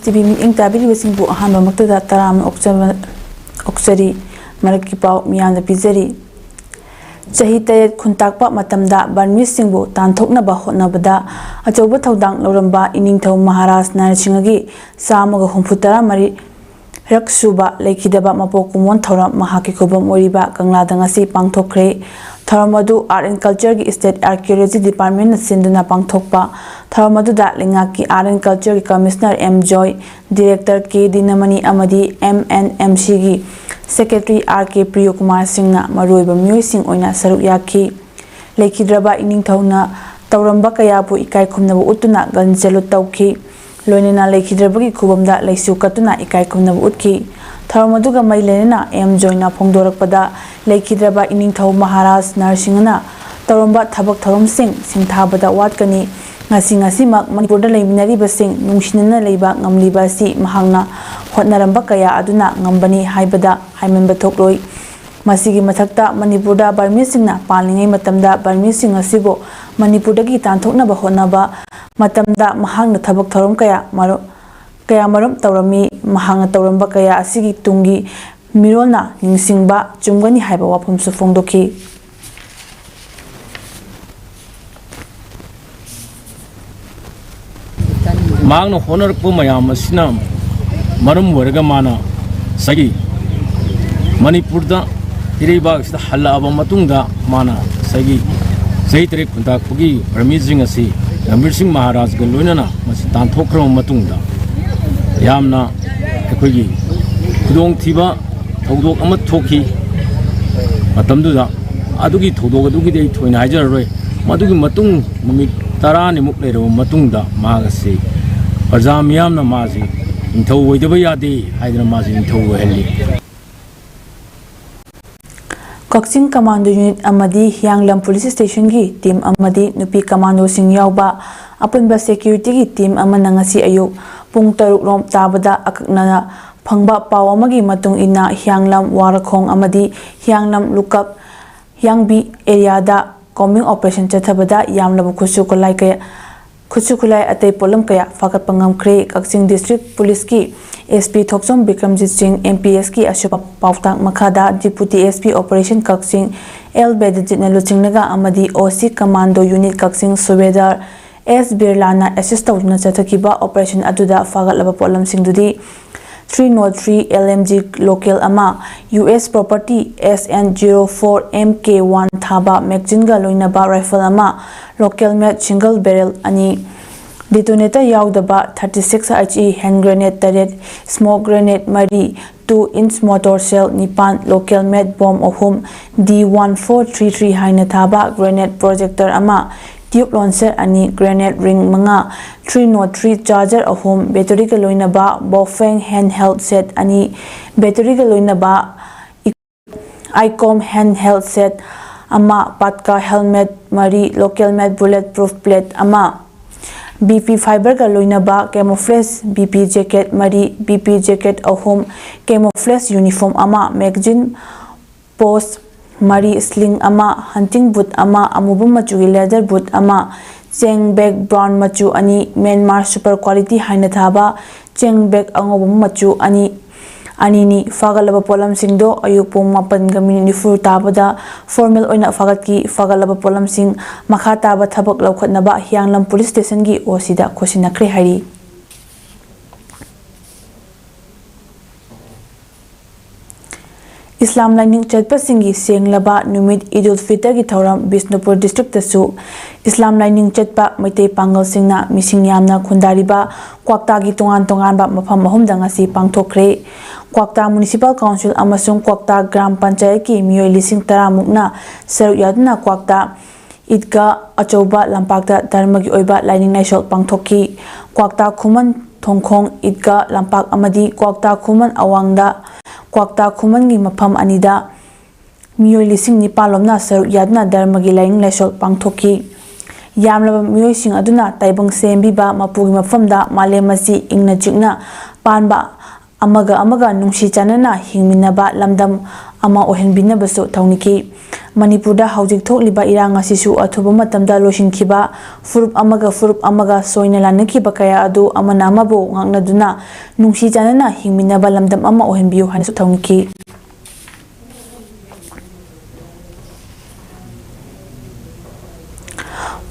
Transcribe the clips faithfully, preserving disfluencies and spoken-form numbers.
TV ꯃꯤꯠꯌꯦꯡ ꯇꯥꯕꯤꯔꯤꯕꯁꯤꯡꯕꯨ ꯑꯍꯥꯟꯕꯃꯛꯇꯗ ꯇꯔꯥꯝꯅ ꯑꯣꯛꯆꯕ-, ꯑꯣꯛꯆꯔꯤ꯫ ꯃꯔꯛꯀꯤ ꯄꯥꯎ ꯃꯤꯌꯥꯝꯗ ꯄꯤꯖꯔꯤ꯫ ꯆꯍꯤ ꯇꯔꯦꯠ ꯈꯨꯟꯇꯥꯛꯄ ꯃꯇꯝꯗ ꯕꯔꯃꯤꯁꯁꯤꯡꯕꯨ ꯇꯥꯟꯊꯣꯛꯅꯕ ꯍꯣꯠꯅꯕꯗ ꯑꯆꯧꯕ ꯊꯧꯗꯥꯡ ꯂꯧꯔꯝꯕ ꯏꯅꯤꯡꯊꯧ ꯃꯍꯥꯔꯥꯖ ꯅꯔꯁꯤꯡꯍꯒꯤ ꯆꯥꯝꯃꯒ ꯍꯨꯝꯐꯨ ꯇꯔꯥ ꯃꯔꯤ ꯔꯛ ꯁꯨꯕ ꯂꯩꯈꯤꯗꯕ ꯃꯄꯣꯛ ꯀꯨꯝꯑꯣꯟ ꯊꯧꯔꯝ ꯃꯍꯥꯛꯀꯤ ꯈꯨꯕꯝ ꯑꯣꯏꯔꯤꯕ ꯀꯪꯂꯥꯗ ꯉꯁꯤ ꯄꯥꯡꯊꯣꯛꯈ꯭ꯔꯦ꯫ ꯊꯧꯔꯝ ꯑꯗꯨ Art and Culture ꯒꯤ State Archaeology Department ꯅ ꯁꯤꯟꯗꯨꯅ ꯄꯥꯡꯊꯣꯛꯄ ꯊꯧꯔꯝ ꯑꯗꯨꯗ ꯂꯩꯉꯥꯛꯀꯤ Art and Culture ꯒꯤ Commissioner ꯑꯦꯝ ꯖꯣꯏ, Director ꯀꯦ ꯗꯤꯅꯃꯅꯤ ꯑꯃꯗꯤ ꯑꯦꯝ ꯑꯦꯟ ꯑꯦꯝ ꯁꯤ ꯒꯤ Secretary ꯑꯥꯔ ꯀꯦ ꯄ꯭ꯔꯤꯌꯣꯀꯨꯃꯥꯔ ꯁꯤꯡꯅ ꯃꯔꯨꯑꯣꯏꯕ ꯃꯤꯑꯣꯏꯁꯤꯡ ꯑꯣꯏꯅ ꯁꯔꯨꯛ ꯌꯥꯈꯤ꯫ ꯂꯩꯈꯤꯗ꯭ꯔꯕ ꯏꯅꯤꯡꯊꯧꯅ ꯇꯧꯔꯝꯕ ꯀꯌꯥꯕꯨ ꯏꯀꯥꯏ ꯈꯨꯝꯅꯕ ꯎꯠꯇꯨꯅ ꯒꯟ salute ꯇꯧꯈꯤ꯫ ꯂꯣꯏꯅꯅ ꯂꯩꯈꯤꯗ꯭ꯔꯕꯒꯤ ꯈꯨꯕꯝꯗ ꯂꯩꯁꯨ ꯀꯠꯇꯨꯅ ꯏꯀꯥꯏ ꯈꯨꯝꯅꯕ ꯎꯠꯈꯤ꯫ ꯊꯧꯔꯝ ꯑꯗꯨꯒ ꯃꯔꯤ ꯂꯩꯅꯅ ꯑꯦꯝ ꯖꯣꯏꯅ ꯐꯣꯡꯗꯣꯔꯛꯄꯗ, ꯂꯩꯈꯤꯗ꯭ꯔꯕ ꯏꯅꯤꯡꯊꯧ ꯃꯍꯥꯔꯥꯖ ꯅꯔꯁꯤꯡꯍꯅ ꯇꯧꯔꯝꯕ ꯊꯕꯛ ꯊꯧꯔꯝꯁꯤꯡ ꯁꯤꯡꯊꯥꯕꯗ ꯋꯥꯠꯀꯅꯤ꯫ ꯉꯁꯤ ꯉꯁꯤꯃꯛ ꯃꯅꯤꯄꯨꯔꯗ ꯂꯩꯃꯤꯟꯅꯔꯤꯕꯁꯤꯡ ꯅꯨꯡꯁꯤꯅꯅ ꯂꯩꯕ ꯉꯝꯂꯤꯕ ꯑꯁꯤ ꯃꯍꯥꯛꯅ ꯍꯣꯠꯅꯔꯝꯕ ꯀꯌꯥ ꯑꯗꯨꯅ ꯉꯝꯕꯅꯤ ꯍꯥꯏꯕꯗ ꯍꯥꯏꯃꯟꯕ ꯊꯣꯛꯂꯣꯏ꯫ ꯃꯁꯤꯒꯤ ꯃꯊꯛꯇ ꯃꯅꯤꯄꯨꯔꯗ ꯕꯔꯃꯤꯁꯁꯤꯡꯅ ꯄꯥꯜꯂꯤꯉꯩ ꯃꯇꯝꯗ ꯕꯔꯃꯤꯁꯁꯤꯡ ꯑꯁꯤꯕꯨ ꯃꯅꯤꯄꯨꯔꯗꯒꯤ ꯇꯥꯟꯊꯣꯛꯅꯕ ꯍꯣꯠꯅꯕ ꯃꯇꯝꯗ ꯃꯍꯥꯛꯅ ꯊꯕꯛ ꯊꯧꯔꯝ ꯀꯌꯥ ꯃꯔꯨ-, ꯀꯌꯥ ꯃꯔꯨꯝ ꯇꯧꯔꯝꯃꯤ꯫ ꯃꯍꯥꯛꯅ ꯇꯧꯔꯝꯕ ꯀꯌꯥ ꯑꯁꯤꯒꯤ ꯇꯨꯡꯒꯤ ꯃꯤꯔꯣꯜꯅ ꯅꯤꯡꯁꯤꯡꯕ ꯆꯨꯝꯒꯅꯤ ꯍꯥꯏꯕ ꯋꯥꯐꯝꯁꯨ ꯐꯣꯡꯗꯣꯛꯈꯤ꯫ ꯃꯍꯥꯛꯅ ꯍꯣꯠꯅꯔꯛꯄ ꯃꯌꯥꯝ ꯑꯁꯤꯅ ꯃꯔꯝ ꯑꯣꯏꯔꯒ ꯃꯥꯅ ꯉꯁꯥꯏꯒꯤ ꯃꯅꯤꯄꯨꯔꯗ ꯏꯔꯩꯕꯥꯛ ꯑꯁꯤꯗ ꯍꯜꯂꯛꯑꯕ ꯃꯇꯨꯡꯗ ꯃꯥꯅ ꯉꯁꯥꯏꯒꯤ ꯆꯍꯤ ꯇꯔꯦꯠ ꯈꯨꯟꯇꯥꯛꯄꯒꯤ ꯕꯔꯃꯤꯁꯤꯡ ꯑꯁꯤ ꯔꯟꯕꯤꯔ ꯁꯤꯡ ꯃꯍꯥꯔꯥꯖꯒ ꯂꯣꯏꯅꯅ ꯃꯁꯤ ꯇꯥꯟꯊꯣꯛꯈ꯭ꯔꯕ ꯃꯇꯨꯡꯗ ꯌꯥꯝꯅ ꯑꯩꯈꯣꯏꯒꯤ ꯈꯨꯗꯣꯡꯊꯤꯕ ꯊꯧꯗꯣꯛ ꯑꯃ ꯊꯣꯛꯈꯤ꯫ ꯃꯇꯝꯗꯨꯗ ꯑꯗꯨꯒꯤ ꯊꯧꯗꯣꯛ ꯑꯗꯨꯒꯤꯗꯤ ꯑꯩ ꯊꯣꯏꯅ ꯍꯥꯏꯖꯔꯔꯣꯏ꯫ ꯃꯗꯨꯒꯤ ꯃꯇꯨꯡ ꯅꯨꯃꯤꯠ ꯇꯔꯥꯅꯤꯃꯨꯛ ꯂꯩꯔꯕ ꯃꯇꯨꯡꯗ ꯃꯍꯥꯛ ꯑꯁꯤ ꯄ꯭ꯔꯖꯥ ꯃꯤꯌꯥꯝꯅ ꯃꯥꯁꯤ ꯅꯤꯡꯊꯧ ꯑꯣꯏꯗꯕ ꯌꯥꯗꯦ ꯍꯥꯏꯗꯅ ꯃꯥꯁꯤ ꯅꯤꯡꯊꯧ ꯑꯣꯏꯍꯜꯂꯤ꯫ ꯀꯛꯆꯤꯡ Commando Unit ꯑꯃꯗꯤ ꯍꯤꯌꯥꯡꯂꯝ Police Station ꯒꯤ team ꯑꯃꯗꯤ ꯅꯨꯄꯤ commandoꯁꯤꯡ ꯌꯥꯎꯕ ꯑꯄꯨꯟꯕ security ꯒꯤ team ꯑꯃꯅ ꯉꯁꯤ ꯑꯌꯨꯛ ꯄꯨꯡ ꯇꯔꯨꯛ ꯔꯣꯝ ꯇꯥꯕꯗ ꯑꯀꯛꯅꯅ ꯐꯪꯕ ꯄꯥꯎ ꯑꯃꯒꯤ ꯃꯇꯨꯡ ꯏꯟꯅ ꯍꯤꯌꯥꯡꯂꯝ ꯋꯥꯔꯈꯣꯡ ꯑꯃꯗꯤ ꯍꯤꯌꯥꯡꯂꯝ ꯂꯨꯀꯞ ꯌꯥꯡꯕꯤ area ꯗ combing operation ꯆꯠꯊꯕꯗ ꯌꯥꯝꯂꯕ ꯈꯨꯠꯁꯨ ꯈꯨꯠꯂꯥꯏ ꯀꯌꯥ ꯈꯨꯠꯁꯨ ꯈꯨꯠꯂꯥꯏ ꯑꯇꯩ ꯄꯣꯠꯂꯝ ꯀꯌꯥ ꯐꯥꯒꯠꯄ ꯉꯝꯈ꯭ꯔꯦ꯫ ꯀꯛꯆꯤꯡ ꯗꯤꯁꯇ꯭ꯔꯤꯛ ꯄꯨꯂꯤꯁꯀꯤ SP ꯊꯣꯛꯆꯣꯝ ꯕꯤꯀ꯭ꯔꯝꯖꯤꯠ ꯁꯤꯡ, MPSꯀꯤ ꯑꯁꯨꯞꯄ ꯄꯥꯎꯇꯥꯛ ꯃꯈꯥꯗ Deputy SP Operation ꯀꯛꯆꯤꯡ L ꯕꯦꯗꯖꯤꯠꯅ ꯂꯨꯆꯤꯡꯂꯒ ꯑꯃꯗꯤ OC Commando Unit ꯀꯛꯆꯤꯡ ꯁꯨꯕꯦꯗꯥꯔ S ꯕꯤꯔꯂꯥꯅ assist ꯇꯧꯗꯨꯅ ꯆꯠꯊꯈꯤꯕ operation ꯑꯗꯨꯗ ꯐꯥꯒꯠꯂꯕ ꯄꯣꯠꯂꯝꯁꯤꯡꯗꯨꯗꯤ three nought three LMG local ꯑꯃ, US property SN zero four MK one ꯊꯥꯕ magazineꯒ ꯂꯣꯏꯅꯕ rifle ꯑꯃ, local made single barrel ꯑꯅꯤ, detonator ꯌꯥꯎꯗꯕ thirty six HE hand grenade ꯇꯔꯦꯠ, smoke grenade ꯃꯔꯤ, two inch mortar shell ꯅꯤꯄꯥꯟ, local made bomb ꯑꯍꯨꯝ, D one four three three ꯍꯥꯏꯅ ꯊꯥꯕ grenade projector ꯑꯃ, tube launcher ꯑꯅꯤ, grenade ring ꯃꯉꯥ, three nought three charger ꯑꯍꯨꯝ, batteryꯒ ꯂꯣꯏꯅꯕ Baofeng handheld set ꯑꯅꯤ, batteryꯒ ꯂꯣꯏꯅꯕ ICOM handheld set ꯑꯃ, Patka helmet ꯃꯔꯤ, local made bulletproof plate ꯑꯃ, BP fiberꯒ ꯂꯣꯏꯅꯕ camouflage BP jacket ꯃꯔꯤ, BP jacket ꯑꯍꯨꯝ, camouflage uniform ꯑꯃ, magazine pouch ꯃꯔꯤ, sling ꯑꯃ, hunting boot ꯑꯃ, ꯑꯃꯨꯕ ꯃꯆꯨꯒꯤ leather boot ꯑꯃ, ꯆꯦꯡ bag brown ꯃꯆꯨ ꯑꯅꯤ, Myanmar super quality ꯍꯥꯏꯅ ꯊꯥꯕ ꯆꯦꯡ bag ꯑꯉꯧꯕ ꯃꯆꯨ ꯑꯅꯤ, ꯑꯅꯤꯅꯤ꯫ ꯐꯥꯒꯠꯂꯕ ꯄꯣꯠꯂꯝꯁꯤꯡꯗꯣ ꯑꯌꯨꯛ ꯄꯨꯡ ꯃꯥꯄꯟꯒ minute ꯅꯤꯐꯨ ꯇꯥꯕꯗ formal ꯑꯣꯏꯅ ꯐꯥꯒꯠꯈꯤ꯫ ꯐꯥꯒꯠꯂꯕ ꯄꯣꯠꯂꯝꯁꯤꯡ ꯃꯈꯥ ꯇꯥꯕ ꯊꯕꯛ ꯂꯧꯈꯠꯅꯕ ꯍꯤꯌꯥꯡꯂꯝ police stationꯒꯤ OCꯗ ꯈꯣꯠꯁꯤꯟꯅꯈ꯭ꯔꯦ ꯍꯥꯏꯔꯤ꯫ ꯏꯁꯂꯥꯝ ꯂꯥꯏꯅꯤꯡ ꯆꯠꯄꯁꯤꯡꯒꯤ ꯁꯦꯡꯂꯕ ꯅꯨꯃꯤꯠ ꯏꯗ ꯎꯜ ꯐꯤꯇꯔꯒꯤ ꯊꯧꯔꯝ ꯕꯤꯁꯅꯨꯄꯨꯔ ꯗꯤꯁꯇ꯭ꯔꯤꯛꯇꯁꯨ ꯏꯁꯂꯥꯝ ꯂꯥꯏꯅꯤꯡ ꯆꯠꯄ ꯃꯩꯇꯩ ꯄꯥꯡꯒꯜꯁꯤꯡꯅ ꯃꯤꯁꯤꯡ ꯌꯥꯝꯅ ꯈꯨꯟꯗꯥꯔꯤꯕ ꯀ꯭ꯋꯥꯛꯇꯥꯒꯤ ꯇꯣꯉꯥꯟ ꯇꯣꯉꯥꯟꯕ ꯃꯐꯝ ꯑꯍꯨꯝꯗ ꯉꯁꯤ ꯄꯥꯡꯊꯣꯛꯈ꯭ꯔꯦ꯫ ꯀ꯭ꯋꯥꯛꯇꯥ ꯃ꯭ꯌꯨꯅꯤꯁꯤꯄꯥꯜ ꯀꯥꯎꯟꯁꯤꯜ ꯑꯃꯁꯨꯡ ꯀ꯭ꯋꯥꯛꯇꯥ ꯒ꯭ꯔꯥꯝ ꯄꯟꯆꯥꯌꯠꯀꯤ ꯃꯤꯑꯣꯏ ꯂꯤꯁꯤꯡ ꯇꯔꯥꯃꯨꯛꯅ ꯁꯔꯨꯛ ꯌꯥꯗꯨꯅ ꯀ꯭ꯋꯥꯛꯇꯥ ꯏꯗꯒꯥ ꯑꯆꯧꯕ ꯂꯝꯄꯥꯛꯇ ꯙꯔꯃꯒꯤ ꯑꯣꯏꯕ ꯂꯥꯏꯅꯤꯡ ꯂꯥꯏꯁꯣꯜ ꯄꯥꯡꯊꯣꯛꯈꯤ꯫ ꯀ꯭ꯋꯥꯛꯇꯥ ꯈꯨꯃꯟ ꯊꯣꯡꯈꯣꯡ ꯏꯗꯒꯥ ꯂꯝꯄꯥꯛ ꯑꯃꯗꯤ ꯀ꯭ꯋꯥꯛꯇꯥ ꯈꯨꯃꯟ ꯑꯋꯥꯡꯗ ꯀ꯭ꯋꯥꯛꯇꯥ ꯈꯨꯃꯟꯒꯤ ꯃꯐꯝ ꯑꯅꯤꯗ ꯃꯤꯑꯣꯏ ꯂꯤꯁꯤꯡ ꯅꯤꯄꯥꯟ ꯂꯣꯝꯅ ꯁꯔꯨꯛ ꯌꯥꯗꯨꯅ ꯙꯔꯃꯒꯤ ꯂꯥꯏꯅꯤꯡ ꯂꯥꯏꯁꯣꯜ ꯄꯥꯡꯊꯣꯛꯈꯤ꯫ ꯌꯥꯝꯂꯕ ꯃꯤꯑꯣꯏꯁꯤꯡ ꯑꯗꯨꯅ ꯇꯥꯏꯕꯪ ꯁꯦꯝꯕꯤꯕ ꯃꯄꯨꯒꯤ ꯃꯐꯝꯗ ꯃꯥꯂꯦꯝ ꯑꯁꯤ ꯏꯪꯅ ꯆꯤꯛꯅ ꯄꯥꯟꯕ, ꯑꯃꯒ ꯑꯃꯒ ꯅꯨꯡꯁꯤ ꯆꯥꯟꯅꯅ ꯍꯤꯡꯃꯤꯟꯅꯕ ꯂꯝꯗꯝ ꯑꯃ ꯑꯣꯏꯍꯟꯕꯤꯅꯕꯁꯨ ꯊꯧꯅꯤꯈꯤ꯫ ꯃꯅꯤꯄꯨꯔꯗ ꯍꯧꯖꯤꯛ ꯊꯣꯛꯂꯤꯕ ꯏꯔꯥꯡ ꯑꯁꯤꯁꯨ ꯑꯊꯨꯕ ꯃꯇꯝꯗ ꯂꯣꯏꯁꯤꯟꯈꯤꯕ, ꯐꯨꯔꯨꯞ ꯑꯃꯒ ꯐꯨꯔꯨꯞ ꯑꯃꯒ ꯁꯣꯏꯅ ꯂꯥꯟꯅꯈꯤꯕ ꯀꯌꯥ ꯑꯗꯨ ꯑꯃꯅ ꯑꯃꯕꯨ ꯉꯥꯛꯅꯗꯨꯅ ꯅꯨꯡꯁꯤ ꯆꯥꯟꯅꯅ ꯍꯤꯡꯃꯤꯟꯅꯕ ꯂꯝꯗꯝ ꯑꯃ ꯑꯣꯏꯍꯟꯕꯤꯌꯨ ꯍꯥꯏꯅꯁꯨ ꯊꯧꯅꯤꯈꯤ꯫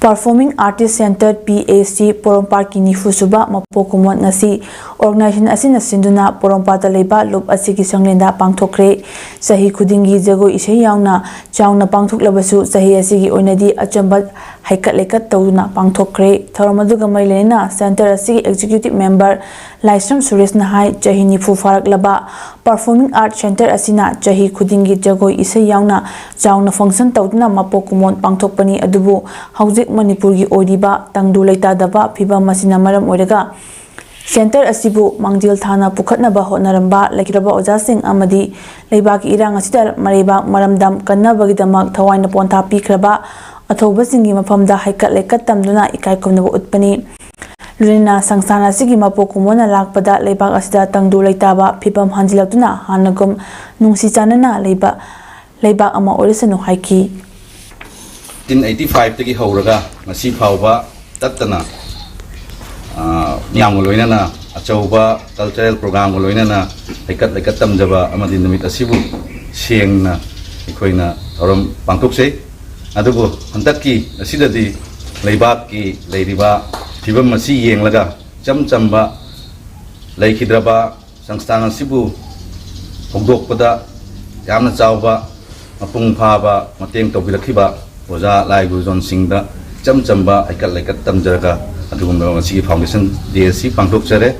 Performing Artist Centre, P A C, ꯄꯣꯔꯣꯝꯄꯥꯠꯀꯤ ꯅꯤꯐꯨ ꯁꯨꯕ ꯃꯄꯣꯛ ꯀꯨꯝꯑꯣꯟ ꯉꯁꯤ organization ꯑꯁꯤꯅ ꯁꯤꯟꯗꯨꯅ ꯄꯣꯔꯣꯝꯄꯥꯠꯇ ꯂꯩꯕ ꯂꯨꯞ ꯑꯁꯤꯒꯤ ꯁꯪꯂꯦꯟꯗ ꯄꯥꯡꯊꯣꯛꯈ꯭ꯔꯦ꯫ ꯆꯍꯤ ꯈꯨꯗꯤꯡꯒꯤ ꯖꯒꯣꯏ ꯏꯁꯩ ꯌꯥꯎꯅ ꯆꯥꯎꯅ ꯄꯥꯡꯊꯣꯛꯂꯕꯁꯨ, ꯆꯍꯤ ꯑꯁꯤꯒꯤ ꯑꯣꯏꯅꯗꯤ ꯑꯆꯝꯕ ꯍꯩꯀꯠ ꯂꯩꯀꯠ ꯇꯧꯗꯨꯅ ꯄꯥꯡꯊꯣꯛꯈ꯭ꯔꯦ꯫ ꯊꯧꯔꯝ ꯑꯗꯨꯒ ꯃꯔꯤ ꯂꯩꯅꯅ centre ꯑꯁꯤꯒꯤ executive member ꯂꯥꯏꯁ꯭ꯔꯝ ꯁꯨꯔꯦꯁꯅ ꯍꯥꯏ, ꯆꯍꯤ ꯅꯤꯐꯨ ꯐꯥꯔꯛꯂꯕ Performing Art Centre ꯑꯁꯤꯅ ꯆꯍꯤ ꯈꯨꯗꯤꯡꯒꯤ ꯖꯒꯣꯏ ꯏꯁꯩ ꯌꯥꯎꯅ ꯆꯥꯎꯅ function ꯇꯧꯗꯨꯅ ꯃꯄꯣꯛ ꯀꯨꯝꯑꯣꯟ ꯄꯥꯡꯊꯣꯛꯄꯅꯤ꯫ ꯑꯗꯨꯕꯨ ꯍꯧꯖꯤꯛ ꯃꯅꯤꯄꯨꯔꯒꯤ ꯑꯣꯏꯔꯤꯕ ꯇꯪꯗꯨ ꯂꯩꯇꯥꯗꯕ ꯐꯤꯕꯝ ꯑꯁꯤꯅ ꯃꯔꯝ ꯑꯣꯏꯔꯒ centre ꯑꯁꯤꯕꯨ ꯃꯥꯡꯖꯤꯜ ꯊꯥꯅ ꯄꯨꯈꯠꯅꯕ ꯍꯣꯠꯅꯔꯝꯕ ꯂꯩꯈꯤꯗ꯭ꯔꯕ ꯑꯣꯖꯥꯁꯤꯡ ꯑꯃꯗꯤ ꯂꯩꯕꯥꯛꯀꯤ ꯏꯔꯥꯡ ꯑꯁꯤꯗ ꯃꯔꯩꯕꯥꯛ ꯃꯔꯝꯗꯝ ꯀꯟꯅꯕꯒꯤꯗꯃꯛ ꯊꯋꯥꯏꯅ ꯄꯣꯟꯊꯥ ꯄꯤꯈ꯭ꯔꯕ ꯑꯊꯧꯕꯁꯤꯡꯒꯤ ꯃꯐꯝꯗ ꯍꯩꯀꯠ ꯂꯩꯀꯠ ꯇꯝꯗꯨꯅ ꯏꯀꯥꯏ ꯈꯨꯝꯅꯕ ꯎꯠꯄꯅꯤ꯫ ꯂꯣꯏꯅꯅ ꯁꯪꯁꯊꯥꯟ ꯑꯁꯤꯒꯤ ꯃꯄꯣꯛ ꯀꯨꯝꯑꯣꯟꯅ ꯂꯥꯛꯄꯗ ꯂꯩꯕꯥꯛ ꯑꯁꯤꯗ ꯇꯪꯗꯨ ꯂꯩꯇꯥꯕ ꯐꯤꯕꯝ ꯍꯟꯖꯤꯜꯂꯛꯇꯨꯅ ꯍꯥꯟꯅꯒꯨꯝ ꯅꯨꯡꯁꯤ ꯆꯥꯟꯅꯅ ꯂꯩꯕ ꯂꯩꯕꯥꯛ ꯑꯃ ꯑꯣꯏꯔꯁꯅꯨ ꯍꯥꯏꯈꯤ꯫ ꯑꯩꯠꯇꯤꯟ ꯑꯩꯠꯇꯤ ꯐꯥꯏꯚꯇꯒꯤ ꯍꯧꯔꯒ ꯉꯁꯤ ꯐꯥꯎꯕ ꯇꯠꯇꯅ, ꯑ, ꯃꯤꯌꯥꯝꯒ ꯂꯣꯏꯅꯅ ꯑꯆꯧꯕ cultural programꯒ ꯂꯣꯏꯅꯅ ꯍꯩꯀꯠ ꯂꯩꯀꯠ ꯇꯝꯖꯕ ꯑꯃꯗꯤ ꯅꯨꯃꯤꯠ ꯑꯁꯤꯕꯨ ꯁꯦꯡꯅ ꯑꯩꯈꯣꯏꯅ ꯊꯧꯔꯝ ꯄꯥꯡꯊꯣꯛꯆꯩ꯫ ꯑꯗꯨꯕꯨ ꯍꯟꯗꯛꯀꯤ ꯑꯁꯤꯗꯗꯤ ꯂꯩꯕꯥꯛꯀꯤ ꯂꯩꯔꯤꯕ ꯐꯤꯕꯝ ꯑꯁꯤ ꯌꯦꯡꯂꯒ ꯏꯆꯝ ꯆꯝꯕ ꯂꯩꯈꯤꯗ꯭ꯔꯕ ꯁꯪꯁꯊꯥꯟ ꯑꯁꯤꯕꯨ ꯍꯧꯗꯣꯛꯄꯗ ꯌꯥꯝꯅ ꯆꯥꯎꯕ ꯃꯄꯨꯡ ꯐꯥꯕ ꯃꯇꯦꯡ ꯇꯧꯕꯤꯔꯛꯈꯤꯕ ꯑꯣꯖꯥ ꯂꯥꯏ ꯒꯨꯔꯨꯖꯣꯟꯁꯤꯡꯗ ꯏꯆꯝ ꯆꯝꯕ ꯍꯩꯀꯠ ꯂꯩꯀꯠ ꯇꯝꯖꯔꯒ ꯑꯗꯨꯒꯨꯝꯂꯕ ꯉꯁꯤꯒꯤ foundation day ꯑꯁꯤ ꯄꯥꯡꯊꯣꯛꯆꯔꯦ꯫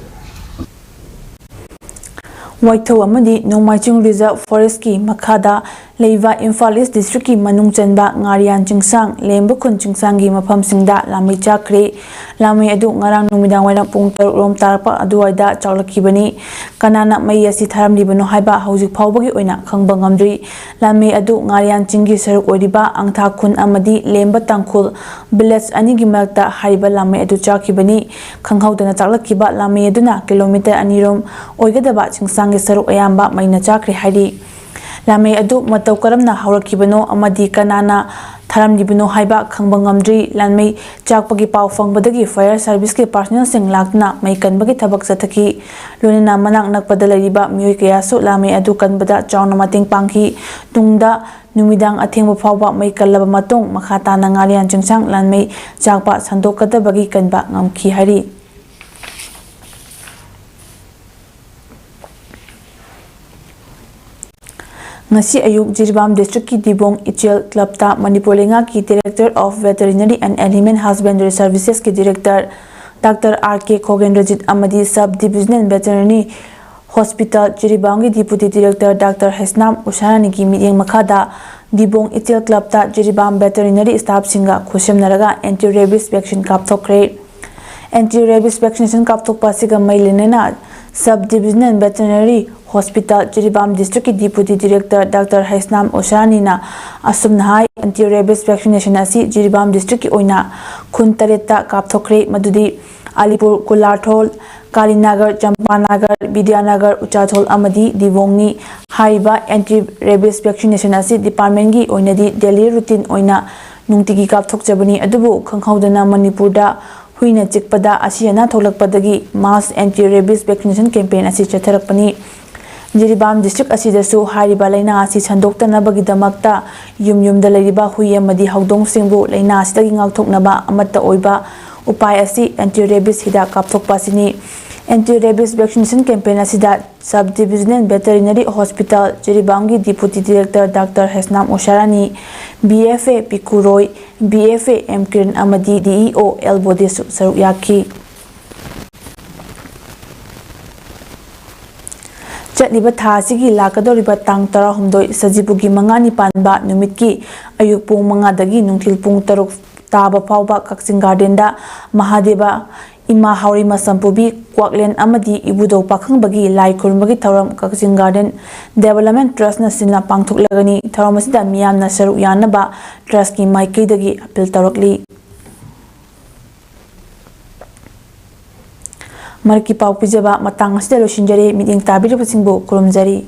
ꯋꯥꯏꯊꯧ ꯑꯃꯗꯤ ꯅꯣꯡꯃꯥꯏꯆꯤꯡ Reserve Forestꯀꯤ ꯃꯈꯥꯗ ꯂꯩꯕ ꯏꯝꯐꯥꯜ ꯏꯁ ꯗꯤꯁꯇ꯭ꯔꯤꯛꯀꯤ ꯃꯅꯨꯡ ꯆꯟꯕ ꯉꯥꯔꯤꯌꯥꯟ ꯆꯤꯡꯁꯥꯡ, ꯂꯦꯝꯕ ꯈꯨꯟ ꯆꯤꯡꯁꯥꯡꯒꯤ ꯃꯐꯝꯁꯤꯡꯗ ꯂꯥꯃꯩ ꯆꯥꯈ꯭ꯔꯦ꯫ ꯂꯥꯃꯩ ꯑꯗꯨ ꯉꯔꯥꯡ ꯅꯨꯃꯤꯗꯥꯡ ꯋꯥꯏꯔꯝ ꯄꯨꯡ ꯇꯔꯨꯛ ꯔꯣꯝ ꯇꯥꯔꯛꯄ ꯑꯗꯨꯋꯥꯏꯗ ꯆꯥꯛꯂꯛꯈꯤꯕꯅꯤ꯫ ꯀꯅꯥꯅ ꯃꯩ ꯑꯁꯤ ꯊꯥꯔꯝꯂꯤꯕꯅꯣ ꯍꯥꯏꯕ ꯍꯧꯖꯤꯛ ꯐꯥꯎꯕꯒꯤ ꯑꯣꯏꯅ ꯈꯪꯕ ꯉꯝꯗ꯭ꯔꯤ꯫ ꯂꯥꯃꯩ ꯑꯗꯨ ꯉꯥꯔꯤꯌꯥꯟ ꯆꯤꯡꯒꯤ ꯁꯔꯨꯛ ꯑꯣꯏꯔꯤꯕ ꯑꯪꯊꯥ ꯈꯨꯟ ꯑꯃꯗꯤ ꯂꯦꯝꯕ ꯇꯥꯡꯈꯨꯜ village ꯑꯅꯤꯒꯤ ꯃꯔꯛꯇ ꯍꯥꯏꯔꯤꯕ ꯂꯥꯃꯩ ꯑꯗꯨ ꯆꯥꯈꯤꯕꯅꯤ꯫ ꯈꯪꯍꯧꯗꯅ ꯆꯥꯛꯂꯛꯈꯤꯕ ꯂꯥꯃꯩ ꯑꯗꯨꯅ kilometre ꯑꯅꯤ ꯔꯣꯝ ꯑꯣꯏꯒꯗꯕ ꯆꯤꯡꯁꯥꯡꯒꯤ ꯁꯔꯨꯛ ꯑꯌꯥꯝꯕ ꯃꯩꯅ ꯆꯥꯈ꯭ꯔꯦ ꯍꯥꯏꯔꯤ꯫ ꯂꯥꯟꯃꯩ ꯑꯗꯨ ꯃꯇꯧ ꯀꯔꯝꯅ ꯍꯧꯔꯛꯈꯤꯕꯅꯣ ꯑꯃꯗꯤ ꯀꯅꯥꯅ ꯊꯥꯔꯝꯂꯤꯕꯅꯣ ꯍꯥꯏꯕ ꯈꯪꯕ ꯉꯝꯗ꯭ꯔꯤ꯫ ꯂꯥꯟꯃꯩ ꯆꯥꯛꯄꯒꯤ ꯄꯥꯎ ꯐꯪꯕꯗꯒꯤ fire serviceꯀꯤ personnelꯁꯤꯡ ꯂꯥꯛꯇꯨꯅ ꯃꯩ ꯀꯟꯕꯒꯤ ꯊꯕꯛ ꯆꯠꯊꯈꯤ꯫ ꯂꯣꯏꯅꯅ ꯃꯅꯥꯛ ꯅꯛꯄꯗ ꯂꯩꯔꯤꯕ ꯃꯤꯑꯣꯏ ꯀꯌꯥꯁꯨ ꯂꯥꯟꯃꯩ ꯑꯗꯨ ꯀꯟꯕꯗ ꯆꯥꯎꯅ ꯃꯇꯦꯡ ꯄꯥꯡꯈꯤ꯫ ꯇꯨꯡꯗ ꯅꯨꯃꯤꯗꯥꯡ ꯑꯊꯦꯡꯕ ꯐꯥꯎꯕ ꯃꯩ ꯀꯜꯂꯕ ꯃꯇꯨꯡ, ꯃꯈꯥ ꯇꯥꯅ ꯉꯥꯔꯤꯌꯥꯟ ꯆꯤꯡꯁꯥꯡ ꯂꯥꯟꯃꯩ ꯆꯥꯛꯄ ꯁꯟꯗꯣꯛꯀꯗꯕꯒꯤ ꯀꯟꯕ ꯉꯝꯈꯤ ꯍꯥꯏꯔꯤ꯫ ꯉꯁꯤ ꯑꯌꯨꯛ ꯖꯤꯔꯤꯕꯥꯝ districtꯀꯤ ꯗꯤꯕꯣꯡ ꯏꯆꯦꯜ clubꯇ ꯃꯅꯤꯄꯨꯔ ꯂꯩꯉꯥꯛꯀꯤ Director of Veterinary and Animal Husbandry Servicesꯀꯤ director Doctor R K ꯈꯣꯒꯦꯟꯗ꯭ꯔꯖꯤꯠ ꯑꯃꯗꯤ Sub Divisional Veterinary Hospital ꯖꯤꯔꯤꯕꯥꯝꯒꯤ Deputy Director Doctor Heisnam ꯎꯁꯥꯔꯥꯅꯤꯒꯤ ꯃꯤꯠꯌꯦꯡ ꯃꯈꯥꯗ ꯗꯤꯕꯣꯡ ꯏꯆꯦꯜ clubꯇ Jiribam veterinary staffꯁꯤꯡꯒ ꯈꯨꯠꯁꯝꯅꯔꯒ anti rabies vaccine ꯀꯥꯞꯊꯣꯛꯈ꯭ꯔꯦ꯫ Anti rabies vaccination ꯀꯥꯞꯊꯣꯛꯄ ꯑꯁꯤꯒ ꯃꯔꯤ ꯂꯩꯅꯅ Sub Divisional Veterinary Hospital Jiribam districtꯀꯤ Deputy Director Doctor Heisnam ꯎꯁꯥꯔꯥꯅꯤꯅ ꯑꯁꯨꯝꯅ ꯍꯥꯏ, anti rabies vaccination ꯑꯁꯤ ꯖꯤꯔꯤꯕꯥꯝ districtꯀꯤ ꯑꯣꯏꯅ ꯈꯨꯟ ꯇꯔꯦꯠꯇ ꯀꯥꯞꯊꯣꯛꯈ꯭ꯔꯦ, ꯃꯗꯨꯗꯤ ꯑꯂꯤꯄꯨꯔ, ꯀꯨꯂꯥꯊꯣꯜ, ꯀꯥꯂꯤꯅꯒꯔ, ꯆꯝꯄꯥꯅꯒꯔ, ꯕꯤꯗ꯭ꯌꯥꯅꯒꯔ, ꯎꯆꯥꯊꯣꯜ ꯑꯃꯗꯤ ꯗꯤꯕꯣꯡꯅꯤ꯫ ꯍꯥꯏꯔꯤꯕ anti rabies vaccination ꯑꯁꯤ departmentꯀꯤ ꯑꯣꯏꯅꯗꯤ daily routine ꯑꯣꯏꯅ ꯅꯨꯡꯇꯤꯒꯤ ꯀꯥꯞꯊꯣꯛꯆꯕꯅꯤ, ꯑꯗꯨꯕꯨ ꯈꯪꯍꯧꯗꯅ ꯃꯅꯤꯄꯨꯔꯗ ꯍꯨꯏꯅ ꯆꯤꯛꯄꯗ ꯑꯁꯤ ꯑꯅꯥ ꯊꯣꯛꯂꯛꯄꯗꯒꯤ mass anti rabies vaccination campaign ꯑꯁꯤ ꯆꯠꯊꯔꯛꯄꯅꯤ꯫ ꯖꯤꯔꯤꯕꯥꯝ district ꯑꯁꯤꯗꯁꯨ ꯍꯥꯏꯔꯤꯕ ꯂꯥꯏꯅꯥ ꯑꯁꯤ ꯁꯟꯗꯣꯛꯇꯅꯕꯒꯤꯗꯃꯛꯇ ꯌꯨꯝ ꯌꯨꯝꯗ ꯂꯩꯔꯤꯕ ꯍꯨꯏ ꯑꯃꯗꯤ ꯍꯧꯗꯣꯡꯁꯤꯡꯕꯨ ꯂꯥꯏꯅꯥ ꯑꯁꯤꯗꯒꯤ ꯉꯥꯛꯊꯣꯛꯅꯕ ꯑꯃꯠꯇ ꯑꯣꯏꯕ ꯎꯄꯥꯏ ꯑꯁꯤ anti rabies ꯍꯤꯗꯥꯛ ꯀꯥꯞꯊꯣꯛꯄ ꯑꯁꯤꯅꯤ꯫ Anti rabies vaccination campaign ꯑꯁꯤꯗ Sub Divisional Veterinary Hospital ꯖꯤꯔꯤꯕꯥꯝꯒꯤ Deputy Director Doctor Heisnam Usharani, B F A ꯄꯤꯀꯨ Roy, B F A M Kiran ꯑꯃꯗꯤ D E O ꯑꯦꯜ ꯕꯣꯗꯦꯁꯨ ꯁꯔꯨꯛ ꯌꯥꯈꯤ꯫ ꯆꯠꯂꯤꯕ ꯊꯥ ꯑꯁꯤꯒꯤ ꯂꯥꯛꯀꯗꯧꯔꯤꯕ ꯇꯥꯡ ꯇꯔꯥꯍꯨꯝꯗꯣꯏ ꯁꯖꯤꯕꯨꯒꯤ ꯃꯉꯥꯅꯤ ꯄꯥꯟꯕ ꯅꯨꯃꯤꯠꯀꯤ ꯑꯌꯨꯛ ꯄꯨꯡ ꯃꯉꯥꯗꯒꯤ ꯅꯨꯡꯊꯤꯜ ꯄꯨꯡ ꯇꯔꯨꯛ ꯇꯥꯕ ꯐꯥꯎꯕ ꯀꯛꯆꯤꯡ gardenꯗ ꯃꯍꯥꯗꯦꯕ, ꯏꯃꯥ ꯍꯥꯎꯔꯩꯃ ꯁꯝꯄꯨꯕꯤ, ꯀ꯭ꯋꯥꯛꯂꯦꯟ ꯑꯃꯗꯤ ꯏꯕꯨꯙꯧ ꯄꯥꯈꯪꯕꯒꯤ ꯂꯥꯏ ꯈꯨꯔꯨꯝꯕꯒꯤ ꯊꯧꯔꯝ ꯀꯛꯆꯤꯡ garden development trustꯅ ꯁꯤꯟꯅ ꯄꯥꯡꯊꯣꯛꯂꯒꯅꯤ꯫ ꯊꯧꯔꯝ ꯑꯁꯤꯗ ꯃꯤꯌꯥꯝꯅ ꯁꯔꯨꯛ ꯌꯥꯅꯕ trustꯀꯤ ꯃꯥꯏꯀꯩꯗꯒꯤ appeal ꯇꯧꯔꯛꯂꯤ꯫ ꯃꯔꯛꯀꯤ ꯄꯥꯎ ꯄꯤꯖꯕ ꯃꯇꯥꯡ ꯑꯁꯤꯗ ꯂꯣꯏꯁꯤꯟꯖꯔꯦ꯫ ꯃꯤꯠꯌꯦꯡ ꯇꯥꯕꯤꯔꯤꯕꯁꯤꯡꯕꯨ ꯈꯨꯔꯨꯝꯖꯔꯤ꯫